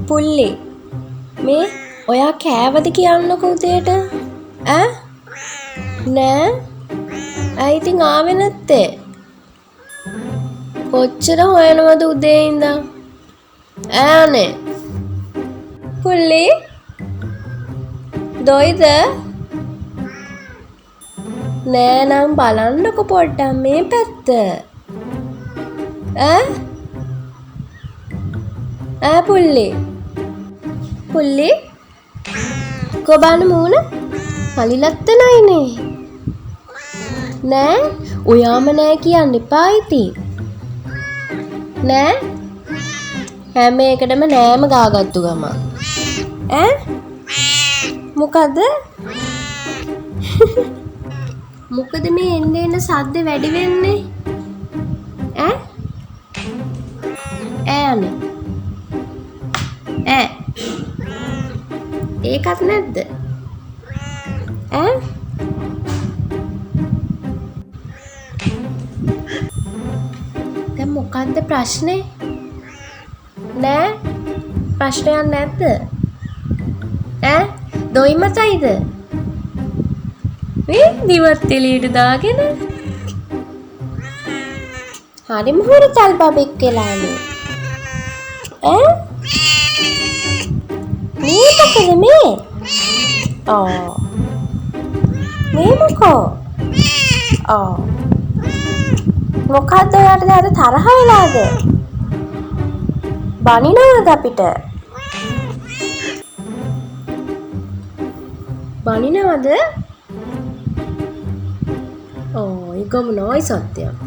පුල්ලි මේ ඔයා කෑවද කියන්නකෝ උදේට? ඈ? නෑ? ඇයි ඉතින් ආවේ නැත්තේ? කොච්චර හොයනවද උදේ ඉඳන්? ඈ අනේ. පුල්ලි දොයිද? නෑ නම් බලන්නකෝ පොඩ්ඩක් මේ පැත්ත. ඈ? ඈ පුල්ලි. පුල්ලි කො බලන්න මූණ හලි ලස්සනයිනේ. නෑ ඔයාම නෑ කියන්න එපා ඉතින්. නෑ හැම එකටම නෑම ගාගත්තු ගමන්. ඈ මොකද? මොකද මේ එන්න එන්න සද්ද වැඩි වෙන්නේ? ඈ ඈ අනේ ඈ ඒකත් නැද්ද? ඈ දැන් මොකද්ද ප්‍රශ්නේ? නෑ ප්‍රශ්නයක් නැද්ද? ඈ දොයි මතයිද? මේ දිවත් එළියට දාගෙන හරිම හුරුතල් බබෙක් වෙලානේ. ඈ මේ මොකද මේ? ආ මේ මොකෝ? ආ මොකද්ද ඔයාට දැන් තරහ වෙලාද? බනිනවද අපිට? බනිනවද? ඕ ඒකම නෝයි සත්‍යයක්.